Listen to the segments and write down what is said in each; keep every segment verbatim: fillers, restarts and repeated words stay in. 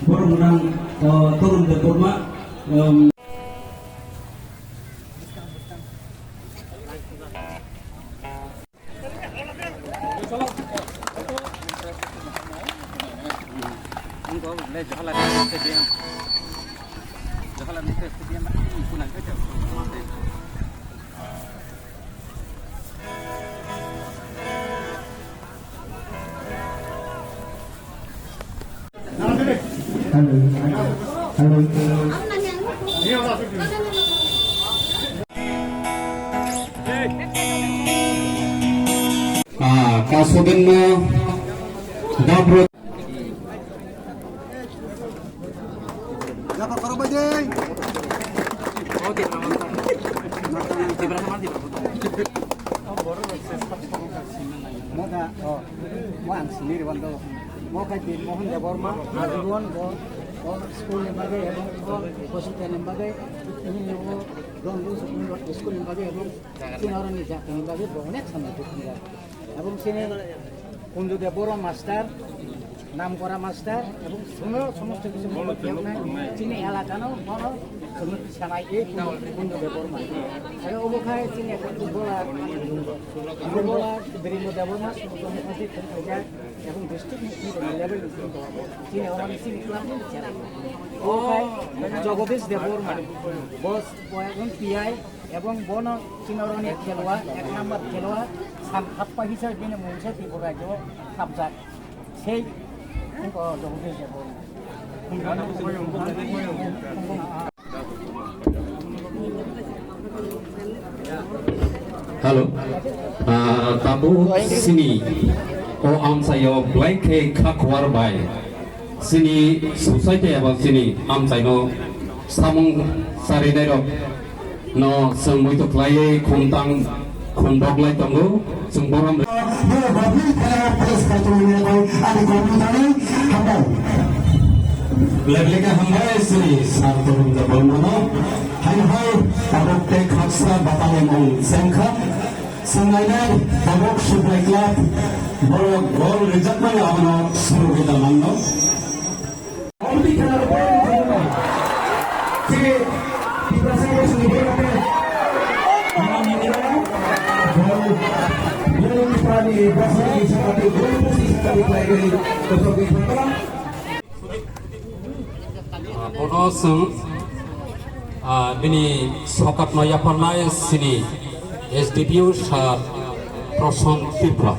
Borok nang, uh, Torun Debbarma, um, Hello. Hello. Ah, kasodenno dapro. Moda, oh, mo ang sini ri bando. Mo khe Birmohon Debbarma, Ajibon, bo, bo school ni bagwi, ebong bo hospital ni bagwi, ini ni bo Don Bosco school ni bagwi, ebong chini oro ni jati ni bagwi, bo onek samung tongkha. Ebong chini Kunju Debbarma master, Namkora master, ebong somo-, somosto kisu bono chwngno phiyoknai, phiyoknai. Chini elakano bono chwngno sanai, ei Kunju, Kunju Debbarma. Aro obo khai chini ekta footballer, footballer, Birendra Debbarma, Sumudra Mukherjee, thwng khaijak, ebong district ni level ni thwng khaijak. Chini omo ni chini club ni chera. Obo khai Jagadish Debbarma, boss, bo ekdom P I, ebong bono chini oro ni khelwa, ek number khelwa, sam happa hisab bini mungsa Tripura rajyo hapjak. Sei, wngkha o Jagadish Debbarma. Hello. Ah, tabuk sini o amchaio belai khe kha khuar bai sini society eba sini amchaino samung charinai rok no chwng muitu khlaiwi khumtang khumdok lai tongo, chwng borom. Bo bobni khela press conference ni bai ani komi tani hambai. Lebleka hambai sini sar turun da bolmano. Hai hai tabuk te khaksa batale mong sengkha. Sangainai tabuk Sublai Club borok gol rijak mani abono suru gita mangno. Orbit khela rok borok ni thani ma. Chini Tiprasa ni sini borok ni. Bol, bol Tiprani bosong ni sakati, gol pusi sakati khlai gani, kotok ni thangkala. Bono chwng, ah, bini sokatno yapharnai chini S D P O sir Prasanth Tripura.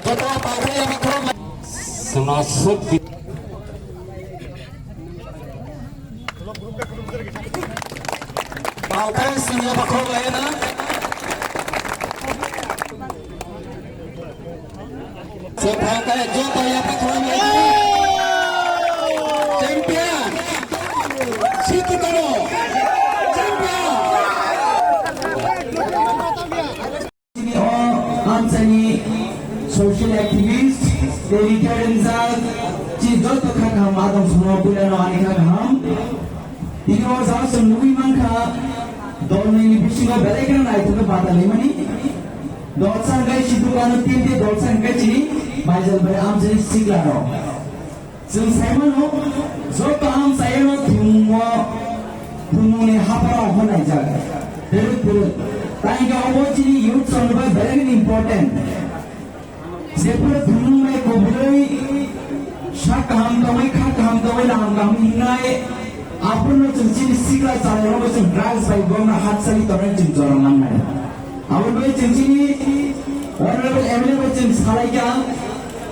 Joto palthai yaphang khorok. Chwngno swk di-, palthai chwng yaphang khorok laina. Chwng palthai joto yaphang khorok laina. Champion. Situ tamo. Champion. Chini o amchaini social activist, tei retired wngjak, chini joto kha kaham adong sono puilano ani kha kaham. Tini o jang chwng nugwi mankha, dolnwi ni bisingo belai kheno naithok khe bata laimani. Dolsa hwnkhe Sidhu Kanu team tei dolsa hwnkhe chini Baijal bai amchaini sikla rok. Chwng saimano, joto amchaino thwngmungno, thwngmungni hapharo ongkhornaijak. Phwrwk phwrwk. Tangkhe obo chini youth rokni bagwi belai kheno important. Jephuru thwngmung bai kubulwi sak kaham tongwi, kha kaham tongwi, naham kaham hingnai, aphurno chwng chini sikla chalairokno chwng drugs bai bomno hat sali tongnai chwng jora mannai. Aboni bagwi chwng chini honorable M L A bai chwng salaikha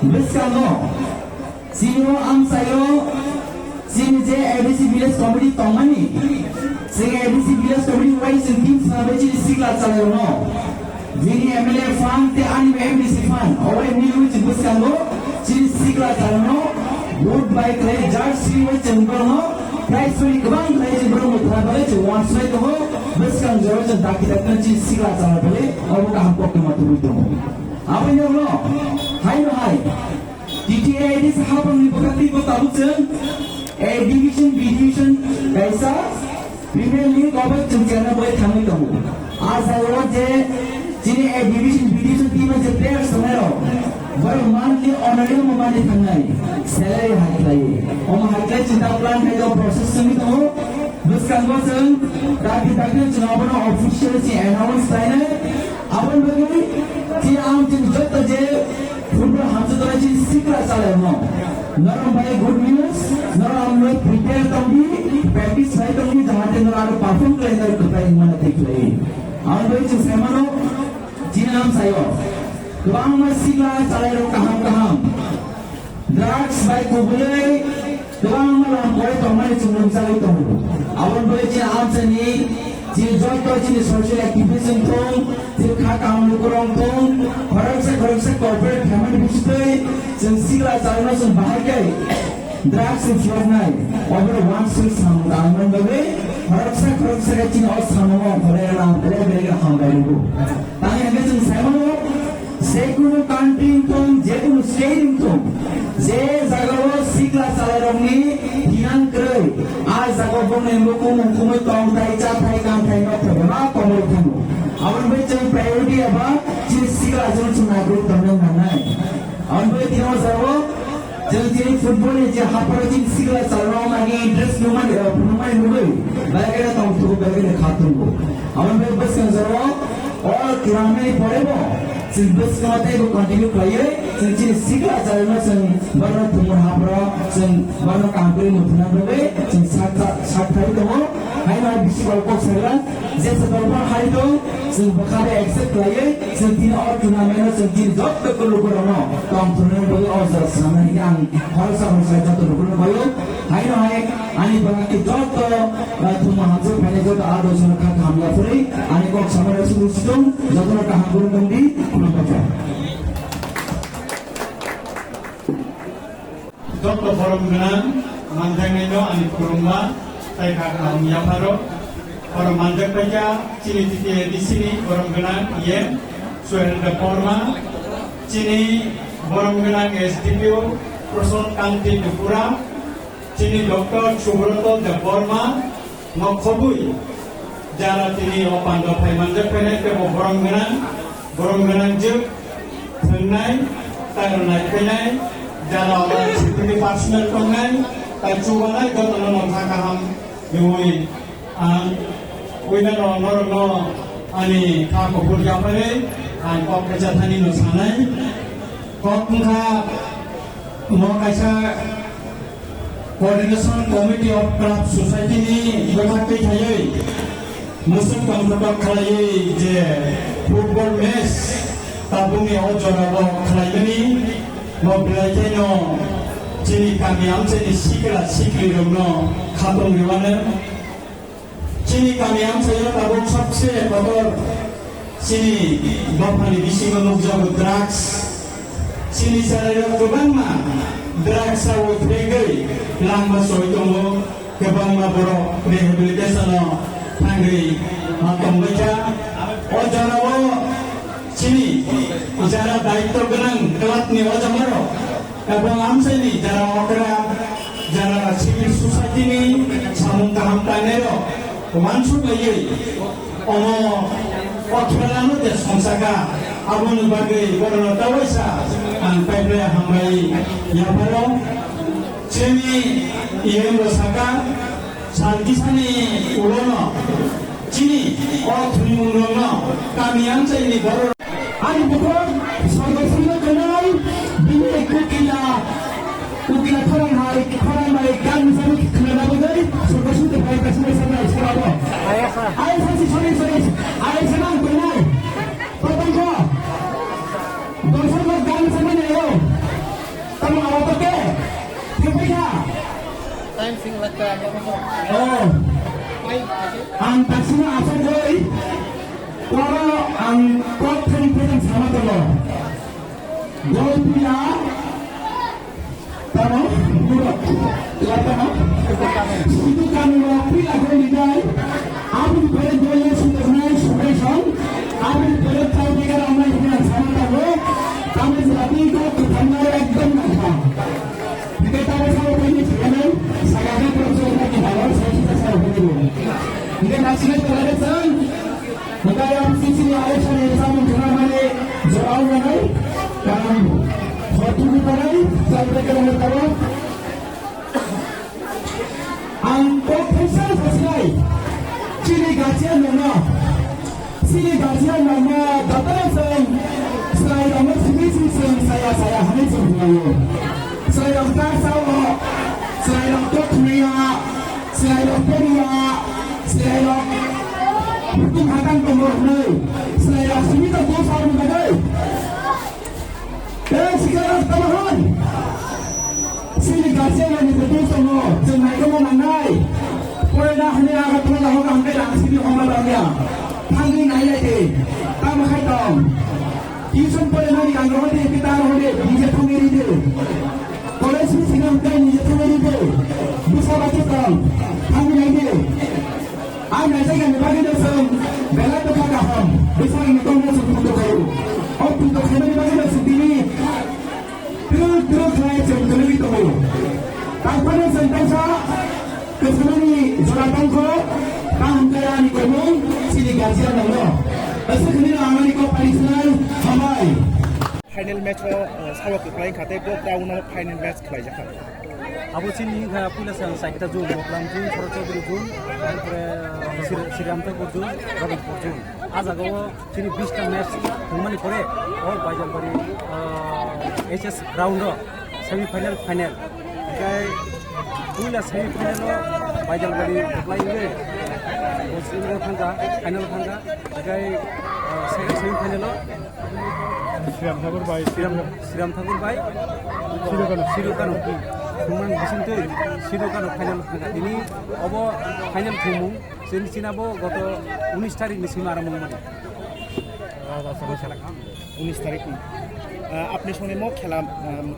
bwskango. Chini o amchaio chini je A D C village committee tongmani, chini A D C village committee wai chini team swnamwi chini sikla chalairokno. Chini M L A fund tei ani M D C fund, obai milwi chini bwskango chini sikla chalairokno vote bai khlai jersey wai chini borokno prize bai kwbang khlai chini borokno thwna bagwi chini wansuknai tongo. Bwskang jorao chini dakti dakti chini sikla chalairok bai obo kaham koktwma tubui tongo. Aboni ulo haino hai. T T A I D C haphangni bwkha teibo tabuk chwng A division, B division kaisa Premier League obo chwng cherna bai thangwi tongo. A jagao je chini A division, B division team-o je players tongnai rok, Omo mani thangnai, salary high khlai. Omo high khlai chini ta plan khai o process wngwi tongo. Bwskango chwng dakti dakti chwng abono official chini announce khlainai. Aboni bagwi chini ang chini joto je football hamjak tongnai chini sikla chalairokno. Norok bai good news, norok ang bai prepare tongdi, practice khai tongdi, jahate norok aro perform khlai norok kwtai wngmano tei khlai. Aboni bagwi chwng sai mano, chini ang sayo. Kwbangma sikla chalairok kaham kaham. Drugs bai kubulwi kwbangma lam koi tongmani chwng nukjagwi tongo. Aboni bagwi chini amchaini chini joto chini social activist wng thung, chini kha kaham lukurok wng thung, khoroksa khoroksa corporate family bisitwi chwng sikla chalaino chwng bahai khe drugs ni phiyoknai, obono wansuk samung tangmani bagwi khoroksa khoroksa khe chini o samungo ongkhorwi rwna belai belai khe hambai rwgo. Tangwi hwnkhe chwng sai mano, Jekunu country wngthung, jekunu state wngthung, je jagao sikla chalairokni hinang kwrwi, a jagao bongni bukung mungkhumui tongthai, chathai, kanthai, nokthai bebak komorwi thango. Aboni bagwi chwng priority eba chini sikla chwng chwng naikolwi tongna nangnai. Aboni bagwi tini o jagao Chwng chini football ni je hapharo chini sikla chalrok mani interest nungmani, eh, phunukmani nugwi belai kheno tong thugo, belai kheno kha tongo. Aboni bagwi bwskang jorao o twrangmani pore bo chwng bwskango teibo continue khlaiwi chwng chini sikla chalrokno chwng borokno thwngmani hapharo chwng borokno kaham khe muthungna bagwi chwng sak sak khai tongo. Haino hai bisi kok kok sakla. Jesa dorbar hai tong, chwng bwkha bai accept khlaiwi, chwng tini o tournament o chwng tini joto khe lukurokno tong thunani bagwi o jora swnamnani hwnwi ang khoroksa khoroksa joto lukurokno bai o. Haino hai ani bagwi joto, ah, thwngmung hamjak phainai joto a dosano kha kaham yaphurwi ani kok samani suru situng jotono kaham khulum tongdi, khulumkha. Joto borom gwnang manjaknaino ani khulumma tei kha kaham yapharo. Borom manjak paikha chini T T A D C ni borom gwnang E M Suhel Debbarma, chini borom gwnang S D P O Prasad Kanti Tripura, chini Doctor Subroto Debbarma, no khobwi jara tini o pando phai manjak phainai tei bo borom gwnang, borom gwnang jwk thwngnai, tai rwnai phainai, jara o security personnel tongnai, tai chubanai jotono no kha kaham riwi ang uinano norokno ani kha kuphur yapharwi ang kok kaisa thani no sanai. Kok wngkha mo kaisa Coordination Committee of Club Society ni bwkhak twi thaiwi mwswk tongthoktok khlaiwi je football match tabukni o jorao khlaimani bo belai kheno chini kami amchaini sikla siklirokno khatong rwmano. Chini kami amchaio tabuk sabse kotor chini dophani bisingo nukjago drugs. Chini chwrairok kwbangma drugs o thwigwi langma soi tongo, kwbangma borok rehabilitation o thangwi ma tongbaikha. O jorao chini jara daityo gwnang club ni ojamarok Ebong amchaini jara okra, jara civil society ni samung kaham tangnai rok uansuk laiwi omo o khela no je song saka, aboni bagwi borok no tawaisa ang paipraya hambai yapharo. Chini E M bo saka, sal kisani ulo no chini o thwimung rok no kami amchaini borok Ani bukhuk sorgo songno kwnai, bini kukila, kukila khorang hai, khorang bai gan sani khwna bagwi sorgo songno phai kaisa kaisa bai sabo. Ayasa si sorry, sorry, ayasa nang kwnai. Patang ko. Dorsok no gan sani nayo. Tamo awa pake. Kepeka. Oh. Ang taksima asok goi. Oro ang kok thani thani sama tongo. Golpila tamo burok. Latama. Situ kami lo pila goli dai. Aboni pore goli sudah nai sudah song. Aboni pore tau tiga ramai hina sama tongo. Kami berarti kok ketanggal ekdom nangka. Hingke tabuk sabo tini thiknai, saka khe borok chwng khe kitharo, sai kisa sabo tini bo. Hingke naisingwi tonglaide chwng, hingke ayang sisini ayang sani samung thangna mani jorao nanai, karon Ang kok thaisa sasinai, chini guardian rokno, chini guardian rokno jotono chwng chwrairokno simi simi chwng saya saya hwnwi chwng bujaio. Chwrairok ta sao, chwrairok tok thumriya, chwrairok poriya, chwrairok hukum hatang tongo hwnwi, chwrairok simi tong dos arni bagwi. Tei sikhe rok tamo hwn. Chini guardian rokni butung tongo, chwng naikolna nangnai. Poraina hwnwi Agartala hoga hwnwi rang simi homa tangya. Thangwi nailai di. Tamo khai tong. Tuition porainani ang rohor di, kita rohor di, nije thangwi ri di. College ni sini hwnkhe nije thangwi ri di. Bwsa bacha tong. Thangwi nai di. Ang naijak ni bagwi no chwng belai bwkha kaham bwsakni tongmo chwng puto khaio. O puto khaimani bagwi no chwng tini twrwk twrwk khlai chwng kwrwngwi tongo. Tangphano chwng tangsa kwchangmani jora tongkho, tamo hwnkhe ani komung chini guardian rokno. Aswk hwnwi no ang ani kok pari sinai, hambai. Final match o, uh, sabo kwplai kha tei bo ground o final match khlai jakha. Abo chini wngkha puila chwng chaita jun, Moklam jun, Shorod Chaudhary jun, tarpore, uh, Sri-, Sriram Thakur jun, Robin Kaur jun. A jaga o chini bista match thwngmani pore o Baijalbari, uh, H S ground o semi final, final. Hingke puila semi final o Baijalbari kwplai wngwi, o semi o thangkha, final o thangkha. Hingke, uh, second semi final o Sriram Thakur bai. Sriram, Sriram Thakur bai. Sido Kano. Sido Kano. Thwngmani bisingtwi Sido Kano final thangkha. Tini obo final thwngmung. Chini, chini abo goto unis tarikh ni simi aramung mani. Unis tarikh ni. Ah, apni songni mo khela, ah,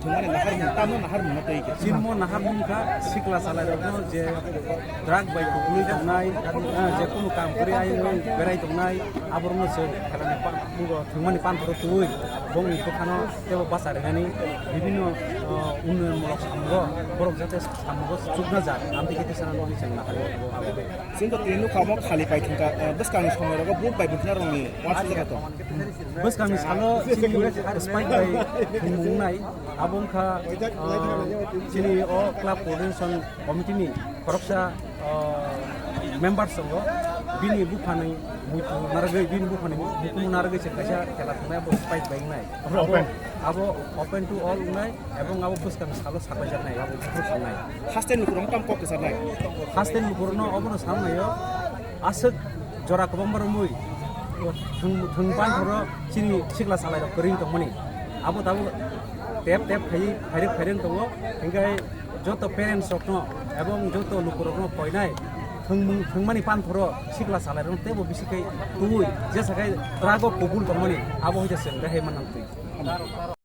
thwngmani naharmung, tamo naharmung no twi khe. Chini mo naharmung kha sikla salai rokno je drug bai kubui tongnai, ah, je kunu kam kuri ayung berai tongnai, aborokno chwng khelani pa-, mugo thwngmani panthoro twi, bongni bwkhano tebo bacha rwnani bibinno, ah, unnayonmulok samungo borok jate samungo chukna jak, amtwi khe tisana nokni chwng naharmung. Chwng to tini nukha omo khali pai thwngkha, ah, bwskangni somoirogo vote bai buthina rokni uansukjak to. Bwskangni salo chini spike bai thwngmung nai, abo wngkha, ah, chini o club coordination committee ni khoroksa, ah, members tongo, bini buphani muitu narwgwi, bini buphani hukumu narwgwi se kaisa khela thwngnai, abo spike bai wngnai. Abo open. Abo open to all wngnai, ebong abo bwskang salo saklaijaknai, abo buphuru thwngnai. Haste nukurok tam kok kwcharnai. Haste nukurokno obono sanai o, aswk jora kwbangma romwi thwng, thwng panthoro chini sikla salairok kwrwi tongmani. Abo tabuk tep tep khaiwi phairwk phairwng tongo, hinkhe joto parents rokno ebong joto lukurokno koinai thwngmung, thwngmani panthoro sikla salairokno teibo bisi khe tubui jesa khe drago kubul tongmani abo hwnkhe chwng rehai manna twi.